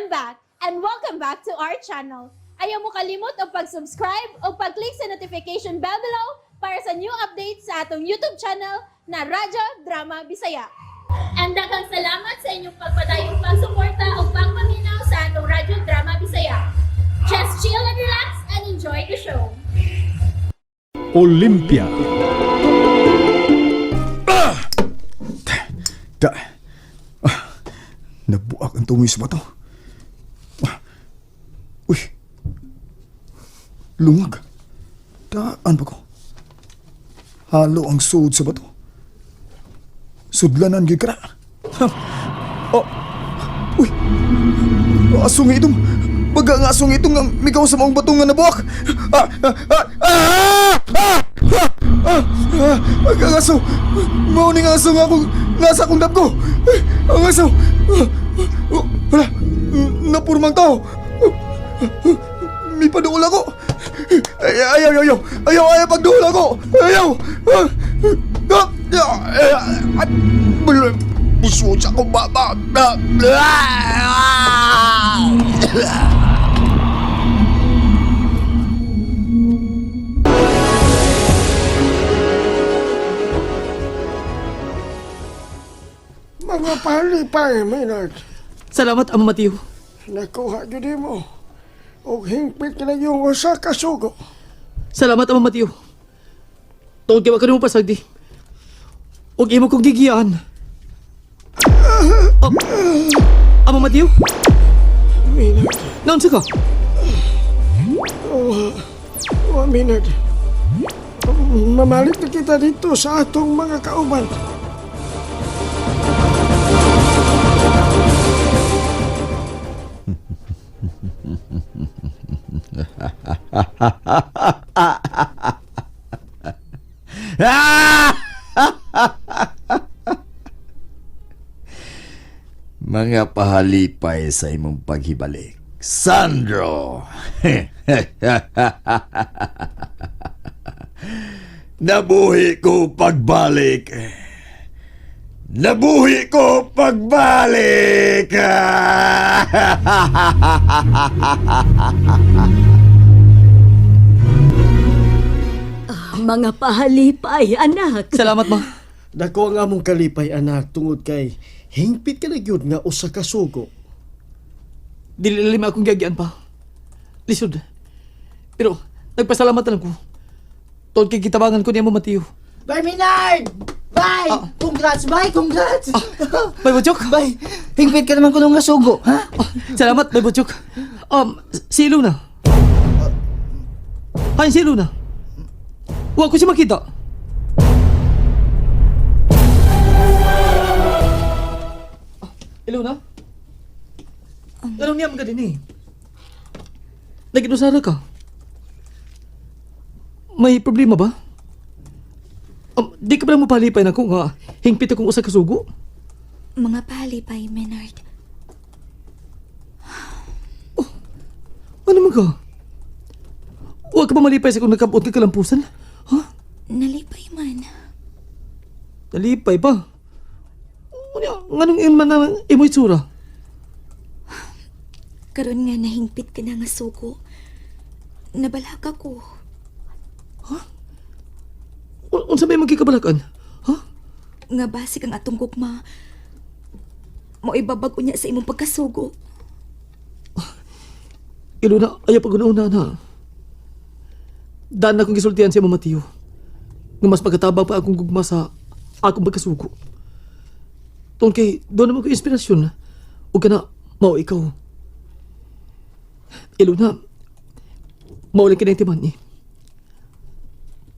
I'm back and welcome back to our channel. Ayaw mo kalimot og pag-subscribe o pag-click sa notification bell below para sa new updates sa atong YouTube channel na Radyo Drama Bisaya. And daghang salamat sa inyong pagpadayong pagsuporta o pagpaminaw sa atong Radyo Drama Bisaya. Just chill and relax and enjoy the show. Olympia. Da. Ah, nabuak ang tumoy sa bato. Ah. Uy. Lungag. Daan pa ko. Halo ang suod sa bato. Sudlanan gyud kara. Ha. Oh. Uy. Asong itong. Baga nga asong itong ang migaw sa maong bato nga nabuak. Ah, ah, ah, ah, ah, ah, ah, ah, ang aso. Mao ni nga aso nga akong nasa akong dabgo. Eh, ang aso. Ah, ah, wala. Napurmang tao. May paduol ako. Ay, ayaw, ayaw, ayaw. Ayaw, ayaw, pagduol ako. Ayaw. Ah, ah, ah, ah, Buso sa akong baba. Ah, ah. Mga palipay, Maynard. Salamat, Ama Mateo. Nakuha gyud mo. Og hingpit na yung usa ka sugo. Salamat, Ama Mateo. Tungod kay wa ka nimo pasagdi. Ug imo kong gigiyaan. Oh. Ama Mateo, Maynard. naunsa ka? Oh, Maynard. Mamalit na kita dito sa atong mga kauban. Mga pahalipay sa imong paghibalik. Sandro! Nabuhi ko pagbalik. Nabuhi ko pagbalik! Mga pahalipay, anak. Salamat, ma. Dako ang among kalipay, anak, tungod kay hingpit ka na gyud nga usa ka sugo. Dili lalim akong giagyan pa. Lisod. Pero nagpasalamat na lang ko. Tungod kay gitabangan ko ni Ama Mateo. Bye, Minard! Bye! Ah. Congrats, bye! Congrats! Bay Butchok. Bye! Hingpit ka naman kulong nga sugo, ha? Ah, salamat, Bay Butchok. Si Luna. Ay, si Luna. Wa ko siya makita. Ah, Ilona? Anong niya mga din eh? Naginusara ka? May problema ba? Di ka ba lang mapalipay na ako nga hingpit akong usa ka sugo? Mga palipay, Menard. Ano man ka? Huwag ka ba malipay sa kung nagkabot ka kalampusan? Ha? Nalipay man. Nalipay pa. Unya, nganong yun man ang imo itsura? Karon nga nahingpit ka na nga sugo. Nabalaka ko. Unsa may magkikabalakan? Ha? Nga basig ang atong gugma. Mo ibabag unya sa imong pagkasugo. Iluna, ayaw pag una na. Daan na akong gisultihan si Mama Tiyo. Nga mas pagkatabang pa akong gugma sa akong pagkasugo. Tungkol kay, doon naman ko inspirasyon. O ka na, mao ikaw. Iluna, mao lang kinang timan eh.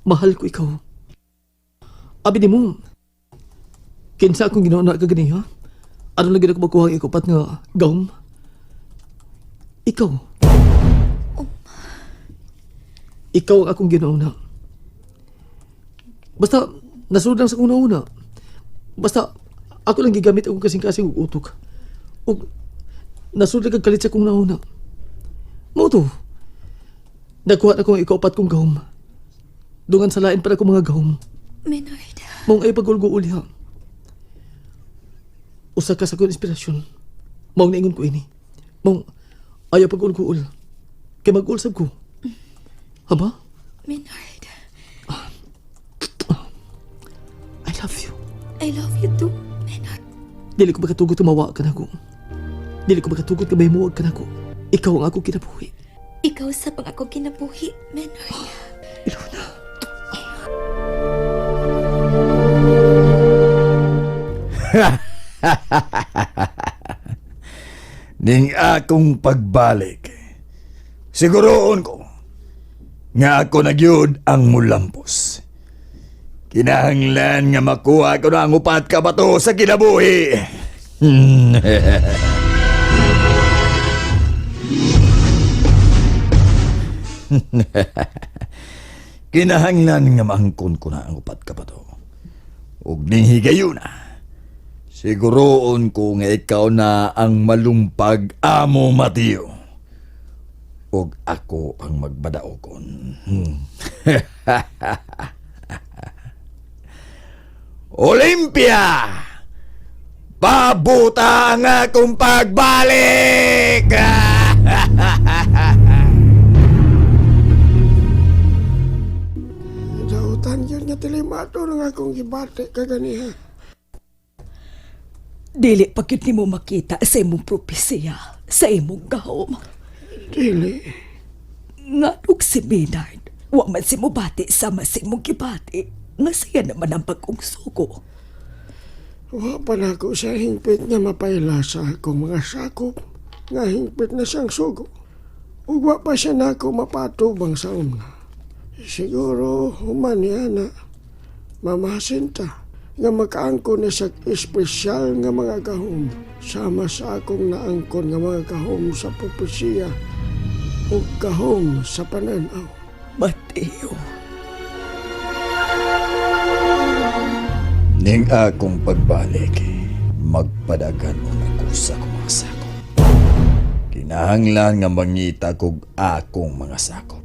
Mahal ko ikaw. Abi ni mo, kinsa akong ginawa na kagani ha? Ano lang ako makuha ang ikupat nga gawm? Ikaw. Ikaw ang akong ginauna. Basta, nasunod lang sa akong nauna. Basta, ako lang gigamit akong kasing-kasing ug utok. Ug, nasunod lang kag kalit sa akong nauna. Mao to. Nakuha na ko ang ikaupat kong gahom. Dungan sa lain para akong mga gahom. Menard, Maong ay pagulguul ha. Usa ka sa akong inspirasyon. Maong naingon ko ini. Mong, ayaw pag-ul-ul. Kay mag-ulsab ko. Haba? Menard, I love you. I love you too, Menard. Dili ko makatugot tumawa ka nako. Dili ko makatugot ka mahimuwag ka nako. Ikaw ang akong kinabuhi. Ikaw sa pang ako kinabuhi, Menard. Ilona. Ning akong pagbalik. Siguroon ko nga ako na gyud ang mulampos. Kinahanglan nga makuha ko na ang upat ka bato sa kinabuhi. Kinahanglan nga maangkon ko na ang upat ka bato. Ug ning higayuna. Siguroon ko nga ikaw na ang malumpag amo Mateo. Ug ako ang magbadaokon. Olympia! Pabuta ang akong pagbalik! Dautan yun nga tilimato ng akong gibati kaganiha. Dili pa gyud nimo makita sa imong propesiya, sa imong gahom. Dili. Nganong si Maynard, wa man si mobati sama sa imong gibati, nga siya naman ang bagong sugo. Wa pa na ako sa hingpit nga mapaila sa akong mga sakop nga hingpit na siyang sugo. Ug wa pa siya nako mapatubang sa umna. Siguro human niya na mamasinta nga makaangkon na sa espesyal nga mga gahom sama sa akong naangkon nga mga gahom sa propesiya ug gahom sa pananaw. Mateo, Ning akong pagbalik, magpadagan ako sa akong mga sakop. Kinahanglan nga mangita kog akong mga sakop.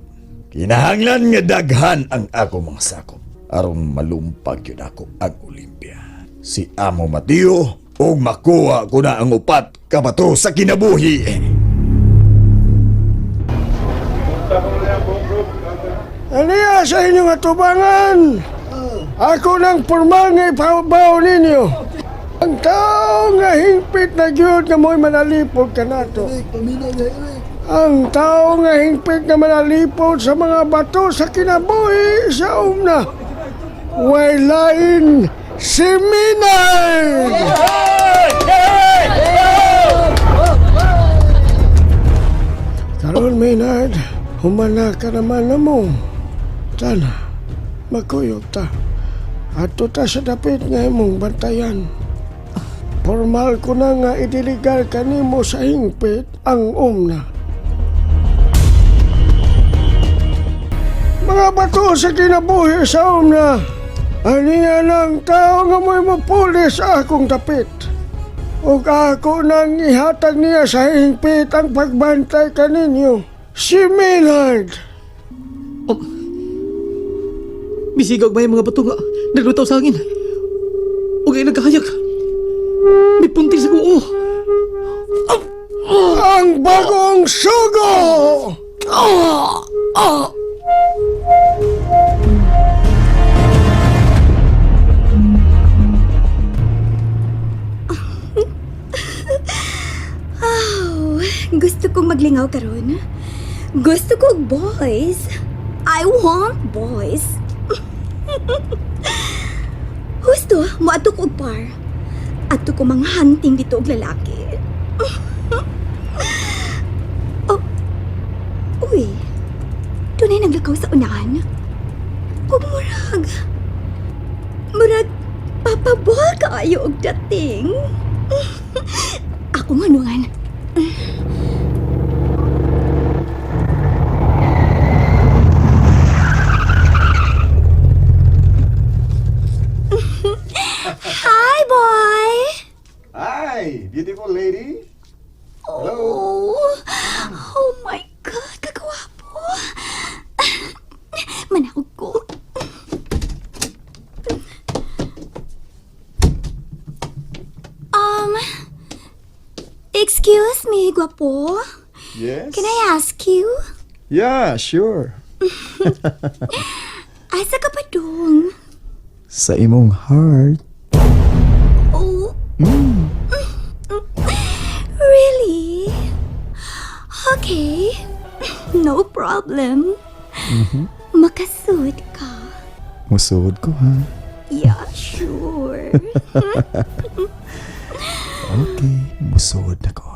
Kinahanglan nga daghan ang akong mga sakop aron malumpag yun ako ang Olympia. Si Amo Mateo ug makuha ko na ang upat ka bato sa kinabuhi. Aniya sa inyong atubangan! Ako nang formal nga ipabaw ninyo. Ang tao nga hingpit na gyud nga mo'y manalipod kanato. Ang tao nga hingpit nga manalipod sa mga bato sa kinabuhi sa umna. Way lain si Minay! Karon Maynard, humana ka naman na mo. Tana, makuyog ta. Ato ta sa dapit nga imong bantayan. Formal ko na nga idiligar kanimo sa hingpit ang umna. Mga bato sa kinabuhi sa umna. Aniya ng tao nga mo'y mapuli sa akong dapit. Ug ako nang ihatag niya sa hingpit ang pagbantay kaninyo. Si Maynard! Oh. Misigaw may mga bato nga naglutaw sa hangin. Ug ay nagkahayag. May puntil sa kuo. Ang bagong sugo! Oh, gusto kong maglingaw karon. Gusto ko og boys. I want boys. Husto, moadto ko og bar. Adto ko mga hunting dito og lalaki. Oh. Uy. Dunay naglakaw sa unahan. Ug murag. Murag papabol kaayo og dating. Ako nga nungan. Hi, boy! Hi, beautiful lady. Oh, oh my God, kagwapo. Manakog ko. Um, Excuse me, gwapo. Yes? Can I ask you? Yeah, sure. Asa ka pa dong? Sa imong heart. Oh. Really? Okay. No problem. Makasud ka. Musuod ko, ha? Yeah, sure. Okay, musuod na ko.